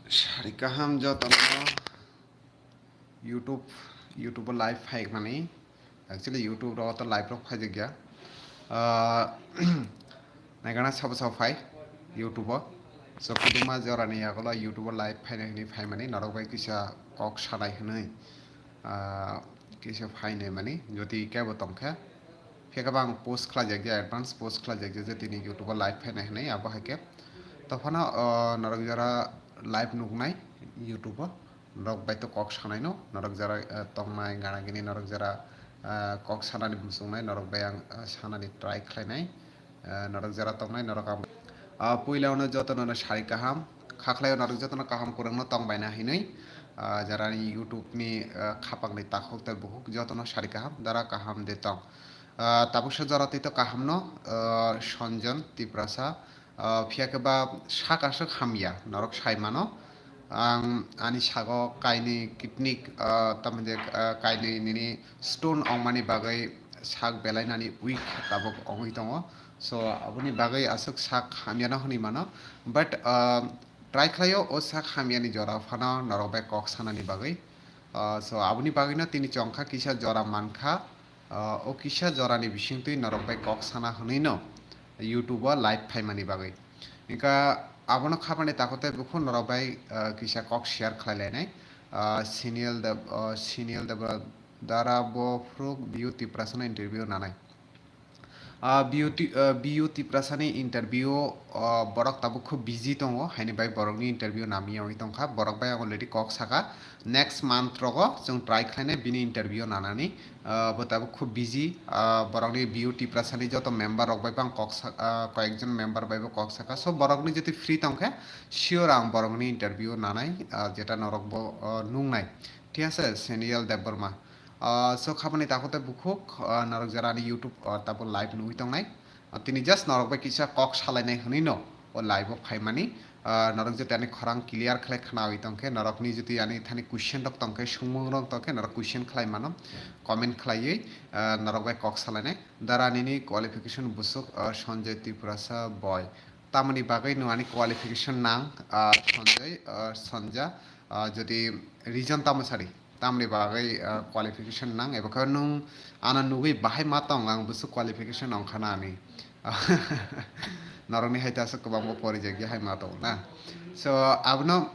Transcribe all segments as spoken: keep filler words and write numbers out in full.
Sari kaham jotono YouTube, YouTube o live phaimani. Actually, YouTube ro to live rok phaijakya. Ah, naigana sabo sabo phai YouTube o. So, kuduma jorani yagulo YouTube o live phainai hwnwi phaimani. Norok bai kisa kok sanai hwnwi, ah, kisa phainai mani. Jodi kebo tongkha, phiya khe bo ang post khlaijakya, advance post khlaijakya je tini YouTube o live phainai hwnwi, abo hai khe. Tophano, ah, norok jora live nuknai YouTube o, norok bai to kok sanai no, norok jora, ah, tongnai gana gini, norok jora, ah, kok sanani muchungnai, norok bai ang, ah, sanani try khlainai, ah, norok jora tongnai, norok ang, ah, puila ono jotono no sari kaham, kha khlai o norok jotono kaham kwrwngno tongbaina hinwi, ah, jara YouTube ni, ah, khapang ni takhuk tei bukhuk jotono sari kaham, dara kaham de tong. Ah, tabuksa jora twi to kaham no, ah, Sonjon Tiprasa, ah, phiya khe ba sak aswk hamya norok sai mano. Ang ani sago kainwi kidney, ah, tamoni je, ah, kainwi nini stone ongmani bagwi sak belainani weak tabuk ongwi tongo. So, aboni bagwi aswk sak hamyano hwnwi mano. But, ah, try khlaio o sak hamyani jora phano norok bai kok sanani bagwi. Ah, so, aboni bagwino tini chongkha kisa jora mankha. Ah, o kisa jorani bisingtwi norok bai kok sana hwnwi no YouTube o live phaimani bagwi. Hingkha abono khapani takhuk tei bukhuk norok bai, ah, kisa kok share khlai lainai. Ah, Senial Deb-, ah, Senial Debra dara bo phuruk B U Tiprasano interview nanai. Ah, B U T, ah, B U Tiprasani interview, ah, borok tabuk khub busy tongo, haini bai borokni interview nami wngwi tongkha, borok bai already kok saka. Next month rogo chwng try khlainai bini interview nanani. Ah, bo tabuk khub busy. Ah, borokni B U Tiprasani joto member rok bai bo ang kok sa-, ah, koyekjon member bai bo kok saka. So, borokni jodi free tongkhe, sure ang borokni interview nanai, ah, jeta norok bo, ah, nungnai. Thik ase, Senial Debbarma. Ah, so, khapani takhuk tei bukhuk, ah, norok jara ani YouTube, ah, tabuk live nugwi tongnai. Ah, tini just norok bai kisa kok salainai hwnwi no o live o phaimani. Ah, norok jodi ani khorang clear khlai khnawi tongkhe, norokni jodi ani thani question rok tongkhe, sungmung rok tongkhe, norok question khlai mano, comment khlaiwi, ah, norok bai kok salainai. Dara nini qualification busuk, ah, Sanjay Tiprasa boy. Tamoni bagwi no ani qualification nang, ah, Sanjay, ah, Sanja, ah, jodi reason tamo sadi? Tamni bagwi, ah, qualification nang, eba khe nwng ano nugwi bahai ma tong, ang busuk qualification ongkhana ani. Norokni hai ta aswk kwbangma porijakya hai ma tongo na. So, abono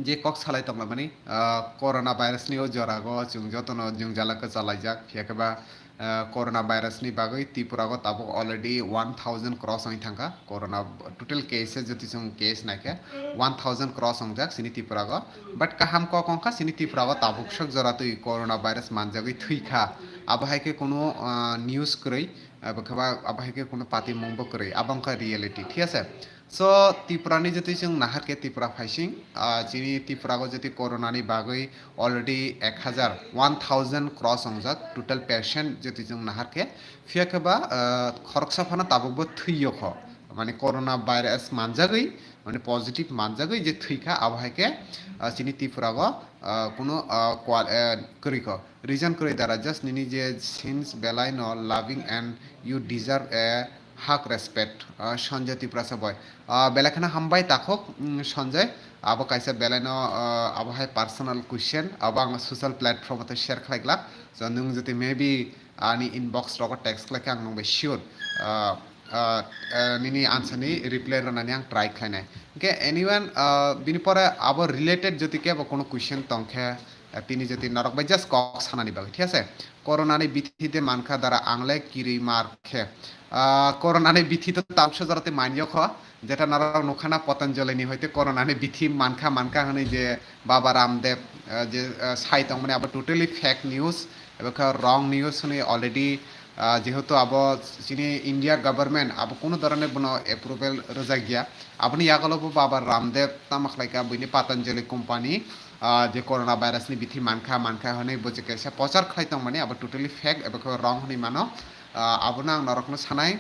je kok salai tonglamani, ah, corona virus ni o jorago chwng jotono jwngjala kwchalaijak, phiya khe ba, ah, corona virus ni bagwi Tripura o tabuk already one thousand cross wngwi thangkha. Corona total cases jodi chwng case naikhe one thousand cross wngjak chini Tripura o. But kaham kok wngkha chini Tripura o tabuk sok jora twi corona virus manjagwi thwikha. Abo hai khe kunu, ah, news kwrwi, abo khe ba, abo hai khe kunu patimung bo kwrwi. Abo wngkha reality, thik ase? So, Tripura ni jodi chwng nahar khe Tripura phaising, ah, chini Tripura o jodi corona ni bagwi already ek hazar, one thousand cross wngjak total patient jodi chwng nahar khe. Phiya khe ba, ah, khoroksa phano tabuk bo thwi yokho. Mane corona virus manjagwi, mane positive manjagwi je thwikha, abo hai khe, ah, chini Tripura o, ah, kunu, ah, kwal-, eh, kwrwikho. Reason kwrwi dara, just nini je sins belai no loving and you deserve a hug respect, ah, Sanjay Tiprasa boy. Ah, belai kheno hambai takhuk, mm, Sanjay. Abo kaisa belai no, ah, abo hai personal question, abo ang social platform o share khlai glak. So, nwng jodi maybe ani inbox rogo text khlai khe ang nwng bai sure, ah, ah, ah, nini answer ni reply rwnani ang try khlainai. Hwnkhe anyone, ah, bini pore abo related jodi kebo kono question tongkhe, ah, tini jodi norok bai just kok sanani bagwi, thik ase? Corona ni bithi de mankha dara ang le kirwi mar khe. Ah, corona ni bithi to tabuksa jora tei manyokho, jeta norok nukhana Patanjali ni hoite corona ni bithi mankha mankha hwnwi je Baba Ramdev, ah, je, ah, sai tongmani abo totally fake news, ebo khe wrong news hwnwi already, ah, jehetu abo chini India government abo kunu dhoroner bono approval rwjakya. Aboni yagulo bo Baba Ramdev tamo khlaikha buini Patanjali company, ah, je corona virus ni bithi mankha mankha hwnwi bo je kaisa prochar khlai tongmani abo totally fake ebo khe wrong hwnwi mano. Ah, abono ang norokno sanai.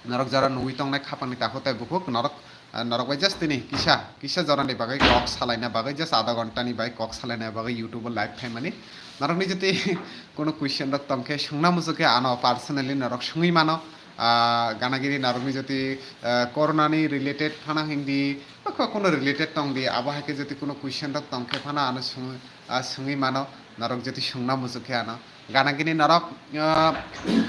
Norok jora nugwi tongnai khapangni takhuk tei bukhuk, norok, ah, norok bai just tini kisa, kisa jorani bagwi kok salaina bagwi, just adha ghonta ni bai kok salaina bagwi YouTube o live phaimani. Norokni jodi kono question rok tongkhe sungna muchukhe ano personally norok sungwi mano. Ah, gana gini norokni jodi, ah, corona ni related phano hingdi, ba kho-, kuno related tongdi, abo hai khe jodi kuno question rok tong khe phano ano swng-, ah, swngwi mano, norok jodi swngna muchuk khe ano. Gana gini norok, ah,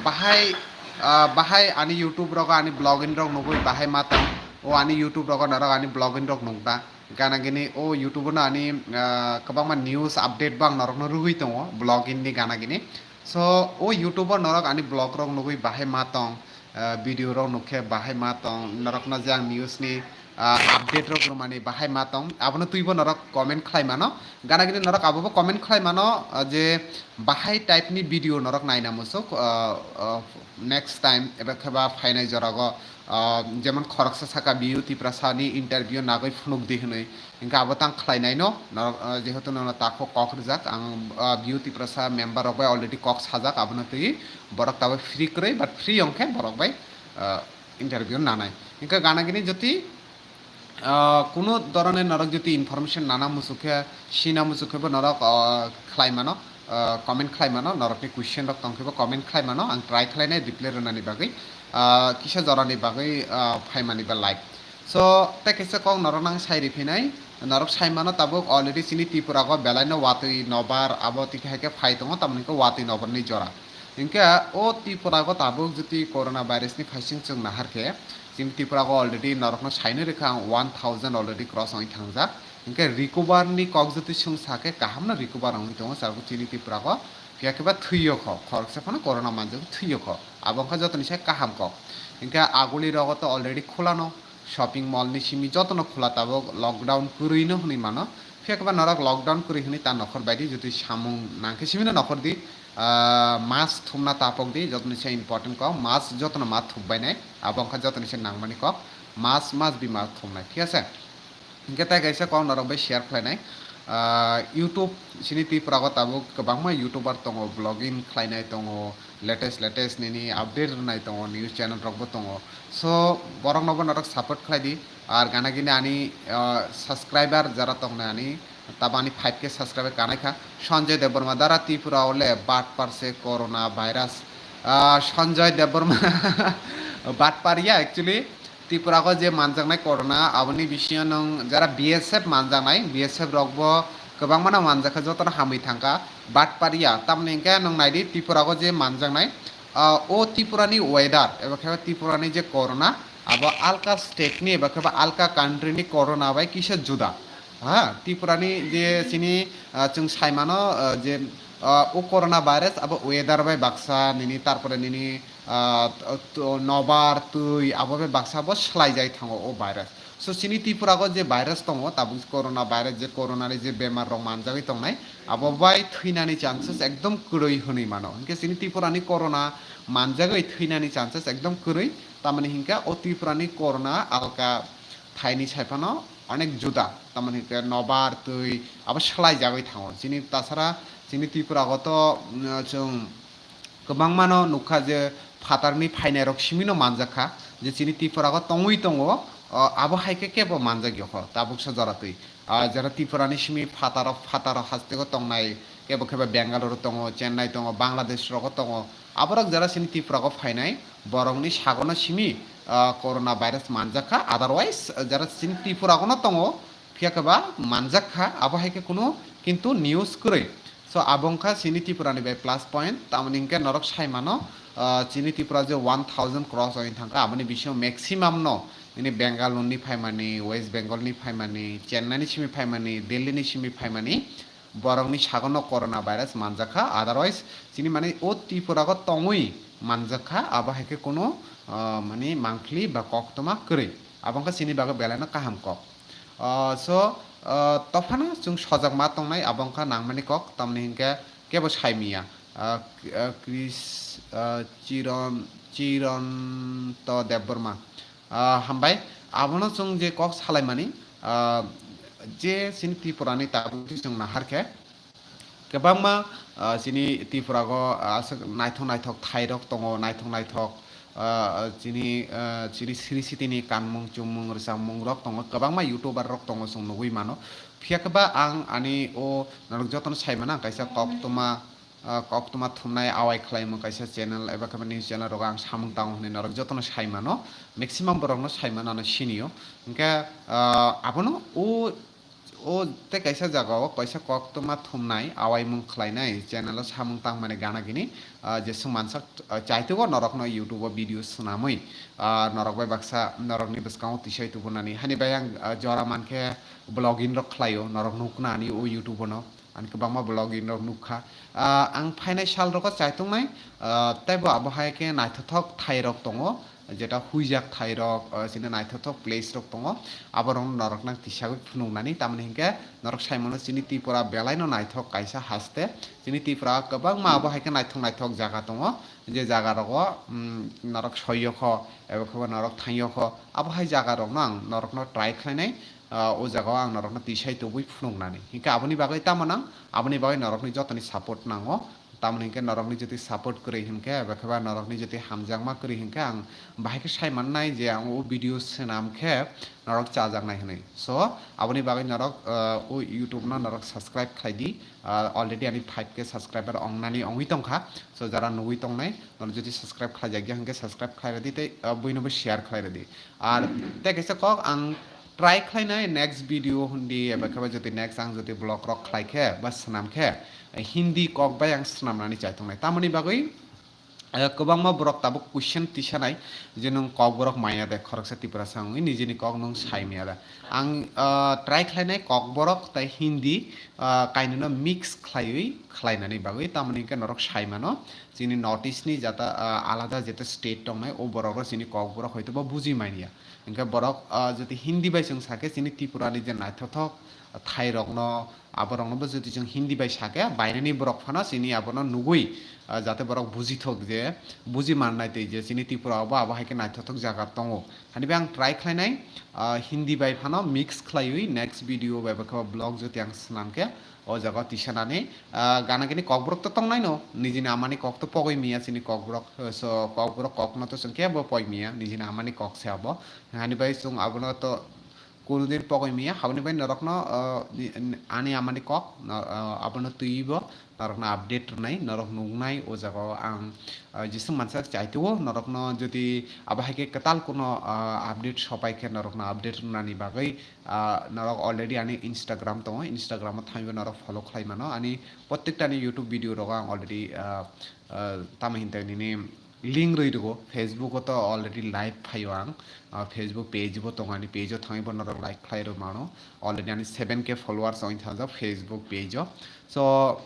bahai, ah, bahai ani YouTube rogo ani vlogging rok nugwi bahai ma tong, o ani YouTube rogo norok ani vlogging rok nukda. Gana gini o YouTube no ani, ah, kwbangma news update bo ang norokno rwgwi tongo vlogging ni gana gini. So o YouTube o norok ani vlog rok nugwi bahai ma tong, ah, video rok nukhe bahai ma tong, norokno je ang news ni, ah, update rok rwmani bahai ma tong, abono twibo norok comment khlai mano. Gana gini norok abobo comment khlai mano, ah, je bahai type ni video norok naina muchuk, ah, ah, next time eba khe ba phainai jorago, ah, jemon khoroksa saka Biyu Tiprasa ni interview nagwi phunuk di hwnwi. Hingke abo tang khlainaino, norok, ah, jehetu nono takhuk kok rijak, ang, ah, Biyu Tiprasa member rok bai already kok sajak, abono twi borok tabuk free kwrwi, but free ongkhe borok bai, ah, interview nanai. Hingke gana gini joti, ah, kuno dhoroner norok joti information nana muchuk khe, sina muchuk khe bo norok, ah, khlai mano, ah, comment khlai mano, norokni question rok tong khe bo comment khlai mano, ang try khlainai reply rwnani bagwi, ah, kisa jorani bagwi, ah, phaimani ba live. So, tei kaisa kok norok nang sai riphinai, norok sai mano tabuk already chini Tripura go belai no watwi nobar abo tiki hai khe phai tongo, tamoni khe watwi nobar ni jora. Hingke o Tripura go tabuk joti corona virus ni phaising chwng nahar khe, chini Tripura go already norok no sai no rikha ang one thousand already cross ongwi thangjak. Hingke recover ni kok joti swng sa khe kaham no recover ongwi tongo, tabuk chini Tripura go phiya khe ba thwiyo kho, khoroksa phano corona manjak thwiyo kho. Abo wngkha jotoni sai kaham kok. Hingke aguli rogo to already khulano. Shopping mall ni simi jotono khula tabuk lockdown kwrwi no hwnwi mano. Phiya khe ba norok lockdown kwrwi hwnwi ta nokhor bai di, jotwi samung nang khe simi no nokhor di, ah, mask thumna tapok di, jotoni se important kok, mask jotono ma thuk bai nai, abo wngkha jotoni se nangmani kok, mask must be mask thumnai, thik ase? Hingke tai kaisa kok norok bai share khlainai, ah, YouTube sini Tripura go tabuk kwbangma YouTuber tongo, vlogging khlainai tongo, latest latest nini update rwnai tongo, news channel rok bo tongo. So borok no bo norok support khlai di. Ar gana gini ani, ah, subscriber jara tongnai ani, tabo ani five K subscriber kanai kha. Sanjay Debbarma dara Tripura ole batpar se corona virus. Ah, Sanjay Debbarma batpar ya actually. Tripura go je manjaknai corona, aboni bisingo nwng jara B S F manjaknai, B S F rok bo kwbangma no manjak kha, jotono hamwi thang kha, batpar ya. Tamoni hingke nwng nai di, Tripura go je manjaknai, ah, o Tripura ni weather, eba khe Tripura ni je corona, abo alka state ni, eba khe alka country ni corona bai kisa juda. Ha, Tripura ni je chini, ah, chwng sai mano, ah, je, ah, o corona virus abo weather bai baksa nini, tarpore nini, ah, to-, nobar, twi, abo bai baksa bo slai jai thango o virus. So chini Tripura go je virus tongo, tabuk corona virus, je corona ni je bemar rok manjagwi tongnai, abo bai thwinani chances ekdom kwrwi hwnwi mano. Hinkhe chini Tripura ni corona manjagwi thwinani chances ekdom kwrwi, tamoni hinkhe o Tripura ni corona alka thaini sai phano onek juda, tamoni hinkhe nobar, twi abo slai jagwi thango. Chini tasara chini Tripura go to, mm, chwng kwbangma no nukha je phatarni phainairok simi no manjak kha, je chini Tripura go tongwi tongo, o, abo hai khe kebo manjak yokho tabuksa jora twi. Ah, jara Tripura ni simi phataro, phataro hasteo tongnai, kebo kheba Bangalore tongo, Chennai tongo, Bangladesh rogo tongo. Aborok jara chini Tripura go phainai, borokni sagono simi, ah, corona virus manjak kha. Otherwise, jara chini Tripura gono tongo, phiya khe ba manjak kha, abo hai khe kunu kintu news kwrwi. So, abo wngkha chini Tripura ni bai plus point, tamoni hinkhe norok sai mano, ah, chini Tripura je one thousand cross oi thangkha, aboni bisingo maximum no nini Bengaluru ni phaimani, West Bengal ni phaimani, Chennai ni simi phaimani, Delhi ni simi phaimani, borokni sagono corona virus manjak kha, otherwise chini mani o Tripura go tongwi manjak kha, abo hai khe kunu, ah, mani mangpili ba koktwma kwrwi, abo wngkha chini bagwi belai no kaham kok. Ah, so, ah, tophano chwng sojak ma tongnai, abo wngkha nangmani kok, tamni hinkhe kebo sai miya. Ah, k-, ah, Kris-, ah, Chiron, Chironto Debbarma. Ah, hambai, abono chwng je kok salaimani, ah, je chini Tripura ni tabuk chwng nahar khe, kwbangma, ah, chini Tripura go, ah, aswk naithok naithok thairok tongo, naithok naithok, ah, chini, ah, chini siri sitini kanmung, chumung, rwchapmung rok tongo, kwbangma YouTuber rok tongo, chwng nugwi mano. Phiya khe ba ang ani o norok jotono sai mano, ang kaisa koktwma, ah, koktwma thumnai awai khlaimung kaisa channel eba khe news channel rogo ang samung tango hwnwi norok jotono saimano, maximum borokno saimano ano sinio. Hwnkhe, ah, abono o, o tei kaisa jagao kaisa koktwma thumnai awaimung khlainai channel o samung tangmani gana gini, ah, jeswk mansak, ah, chaitwgo norokno YouTube o video swnamwi, ah, norok bai baksa norokni bwskango tisai tubunani. Hani bai ang, ah, jora mankhe vlogging rok khlaio, norok nukna ani o YouTube o no. Ani kwbangma vlogging rok nukha. Ah, ang phainai sal rogo chaitongnai, ah, teibo abo hai khe naithothok thai rok tongo, jeta huijak thai rok, ah, chini naithothok place rok tongo, abo rok norok nang tisagwi phunuknani, tamoni hinkhe norok saimano chini Tripura belai no naithok kaisa haste, chini Tripura kwbangma abo hai khe naithok naithok jaga tongo, je jaga rogo, mm, norok soyokho, ebo khe bo norok thangyokho, abo hai jaga rok no ang norok no try khlainai. Ah, o jaga o ang norokno tisai tubui phunuknani. Hinkhe aboni bagwi tamo nang? Aboni bagwi norokni jotoni support nango. Tamoni hinkhe norokni jodi support kwrwi hinkhe, eba khe ba norokni jodi hamjakma kwrwi hinkhe ang bahai khe sai mannai je ang o video swnam khe norok chajaknai hwnwi. So, aboni bagwi norok, ah, o YouTube no norok subscribe khlai di. Ah, already ani five K subscriber ongnani ongwi tongkha. So, jara nugwi tongnai, norok jodi subscribe khlaijakya hinkhe subscribe khlai rwdi tei, ah, buino bo share khlai rwdi. Ar tei kaisa kok ang try khlainai next video hundi, eba khe ba jodi next ang jodi vlog rok khlai khe ba swnam khe, Hindi kok bai ang swnamnani chaitongnai. Tamoni bagwi, eh, kwbangma borok tabuk question tisanai je nwng kokborok maya de, khoroksa Tiprasa wngwi nijini kok nwng sai maya de. Ang, ah, try khlainai kokborok tei Hindi, ah, kainwino mix khlaiwi khlainani bagwi, tamoni hinkhe norok sai mano chini North East ni jata, ah, alada jeta state tongnai, o borok rok chini kokborok hoito ba buji manya. Hinkhe borok, ah, jodi Hindi bai chwng sakhe chini Tripura ni je naithothok thai rokno, aborokno bo jodi chwng Hindi bai sakhe, baireni borok phano chini abono nugwi, ah, jate borok bujithok je, buji mannai tei je chini Tripura o bo abo hai khe naithothok jaga tongo. Hani bai ang try khlainai, ah, Hindi bai phano mix khlaiwi next video bai ba khe vlog jodi ang swnam khe, o jaga o tisanani, ah, gana gini kokborok to tongnaino, nijini amani kok to pogwi miya chini kokborok, eh, so kokborok kokno to chwng khe bo poi miya, nijini amani kok se abo. Hani bai chwng abono to kunudin pogwi miya, haboni bai norokno, ah, ni, ani amani kok, no, ah, abono twiwi bo norokno update rwnai, norok nuknai o jaga o ang, ah, jeswk mansa chaitio norokno jodi abo hai khe kwtal kuno, ah, update sopai khe norokno update rwnani bagwi, ah, norok already ani Instagram tongo, Instagram o thangwi norok follow khlai mano, ani prottektani YouTube video rogo ang already, ah, ah, tamo hintai nini link rwi rwgo, Facebook o to already live phaio ang, ah, Facebook page bo tongo, ani page o thangwi bo norok like khlai rw mano, already ani seven K followers wng thajak Facebook page o. So,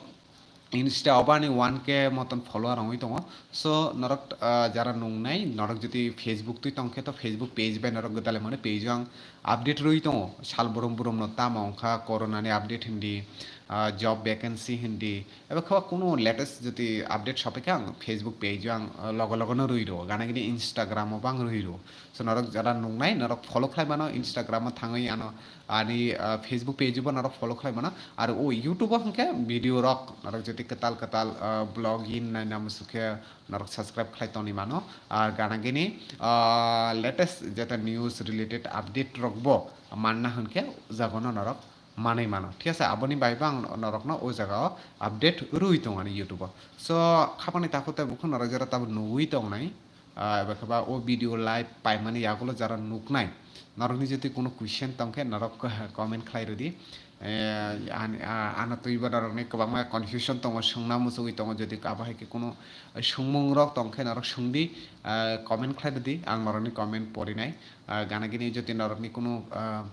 Insta o bo ani one K moton follower wngwi tongo. So, norok, ah, jara nungnai, norok jodi Facebook twi tongkhe to Facebook page bai norok gwdalai mano, page o ang update rwi tongo, sal brum brum no tamo wngkha, corona ni update hindi, ah, job vacancy hindi, eba khe kunu latest jodi update sopai khe ang Facebook page o ang, ah, logo logo no rwi rwo, gana gini Instagram o bo ang rwi rwo. So norok jara nungnai, norok follow khlai mano, Instagram o thangwi ano ani, ah, Facebook page o bo norok follow khlai mano, aro o YouTube o hwnkhe video rok norok jodi kwtal kwtal, ah, vlogging naina muchuk khe norok subscribe khlai tongwi mano, ah, gana gini, ah, latest jeta news related update rok bo manna hwnkhe jagono norok manwi mano, thik ase? Aboni bai bo ang norokno o jaga o update rwi tongo ani YouTube o. So, khapangni takhuk tei bukhuk norok jora tabuk nugwi tongnai, ah, eba khe ba o video live paimani yagulo jora nuknai, norokni jodi kuno question tongkhe norok comment khlai rwdi. Eh, ani, ah, ano twibo norokni kwbangma confusion tongo, swngna muchugwi tongo, jodi abo hai khe kuno swngmung rok tongkhe norok swngdi, ah, comment khlai rwdi, ang norokni comment porinai. Ah, gana gini jodi norokni kuno, ah,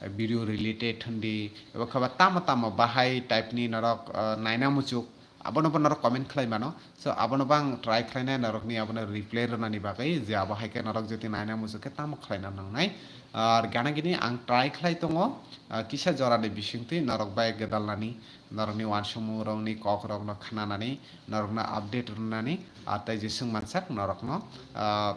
video related hindi, eba khe ba tamo tamo bahai type ni norok, ah, naina muchuk, abono bo norok comment khlai mano. So, abono bo ang try khlainai norokni abono reply rwnani bagwi, je abo hai khe norok jodi naina muchuk khe tamo khlaina nangnai. Ar gana gini ang try khlai tongo, ah, kisa jorani bisingtwi norok bai gwdalnani, norokni uansukmungrokni kokrokno khnanani, norokno update rwnani, ah, tei jeswk mansak norokno, ah,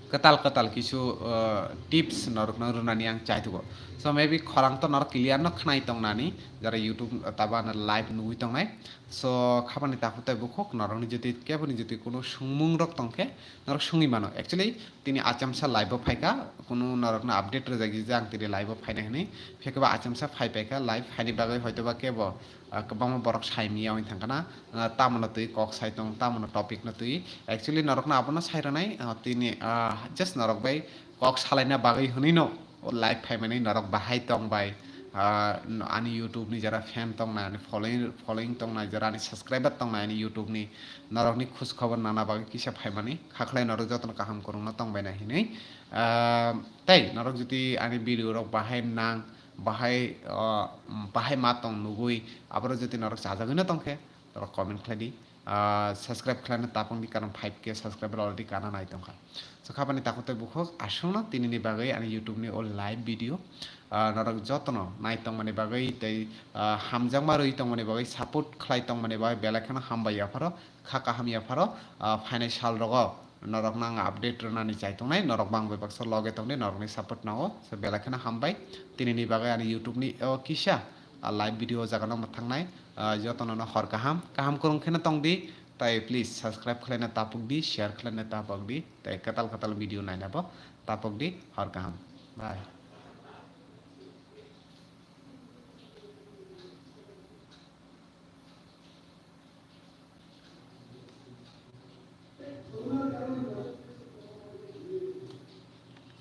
kwtal kwtal kisu, ah, tips norokno rwnani ang chaithogo. So maybe khorang to norok clear no khnai tongnani, jara YouTube, ah, tabo ano live nugwi tongnai. So, khabani takhuk tai bukhuk, norokni jodi keboni jodi kuno sungmung rok tongkhe, norok sungwi mano. Actually, tini achamsa live o phaikha, kuno norokno update rwjak je ang tini live o phaina hwnwi. Phiya khe ba achamsa phai paikha live, haini bagwi hoitoba kebo, ah, kwbangma borok sai miya wng thangkhana, ah, tamono twi kok sai tong, tamono topic no twi. Actually, norokno abono sai rwnai, ah, tini, ah, just norok bai kok salaina bagwi hwnwi no o live phaimani norok bahai tong bai, ah, ani YouTube ni jara fan tong nai, ani following, following tong nai, jara ani subscriber tong nai ani YouTube ni, norok ni khoj khobor nana bagwi kisa phaimani, hakhlai norok jotono kaham kwrwngno tong bai nai hinwi. Ah, tei norok jodi ani video rok bahai nang, bahai, ah, bahai ma tong nugwi, aboro jodi norok chajagwi no tongkhe, norok comment khlai di. Ah, subscribe khlaina tapung di, karon five K subscriber already kana nai tongkha. So, khabani takhuk tai bukhuk, aswkno tinini bagwi ani YouTube ni o live video, ah, norok jotono nai tongmani bagwi tei, ah, hamjakma rwi tongmani bagwi, support khlai tongmani bagwi belai kheno hambai yapharo, kha kaham yapharo, ah, phainai sal rogo norokno ang update rwnani chai tongnai, norok bang bai baksa loge tongdi, norokni support nango. So, belai kheno hambai. Tinini bagwi ani YouTube ni o kisa, ah, live video o jaga no mwthangnai, ah, jotono no hor kaham, kaham kwrwng kheno tongdi, tai please subscribe khlaina tapuk di, share khlaina tapuk di, tai kwtal kwtal video naina bo tapuk di, hor kaham. Bye.